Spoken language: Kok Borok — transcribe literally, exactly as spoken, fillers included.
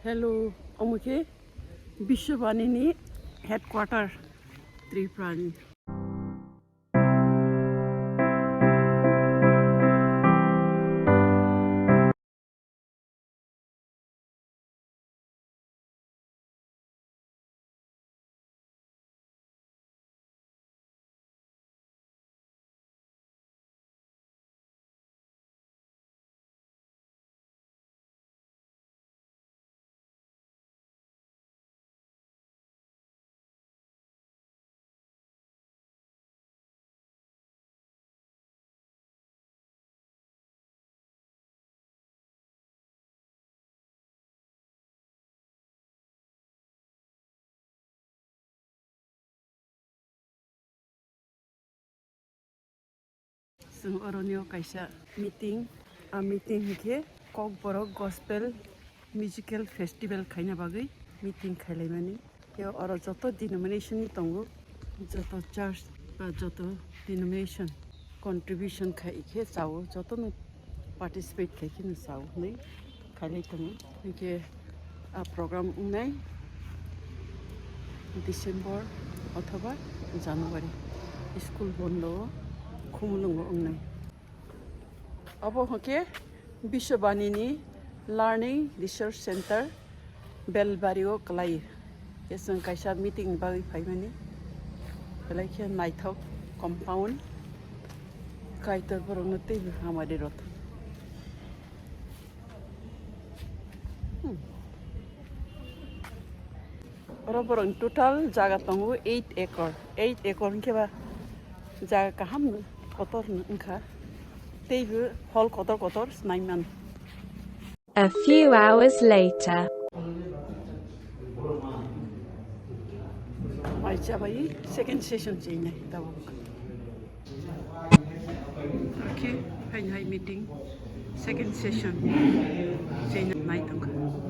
Hello, omo khe Biswabani ni headquarter Tripura ni. Chwng oronio kaisa meeting, a meeting hinkhe Kokborok Gospel Musical Festival khaina bagwi meeting khailaimani. Tei oro joto denomination ni tongo, joto church ba joto denomination contribution khai khe chao, jotono participate khai khe no chao hinwi khailai tongo. Hinkhe a program wngnai December othoba January, school bondo o Khumulwngo wngnai. Obo hwnkhe Biswabani ni Learning Research Center Belbari o kwlai. Khe chwng kaisa meeting ni bagwi phaimani. Belai khe naithok compound. Kaitor borokno teibo hamari rwthok. Hmm. Oro borok total jaga tongo eight acre. Eight acre hinkhe ba jaga kaham kotor wngkha. Teibo hol kotor kotor swnai man. A few hours later. Mai chabai second session chinai tabuk. Okay, phaini hai meeting, second session. Chini nai tongkha.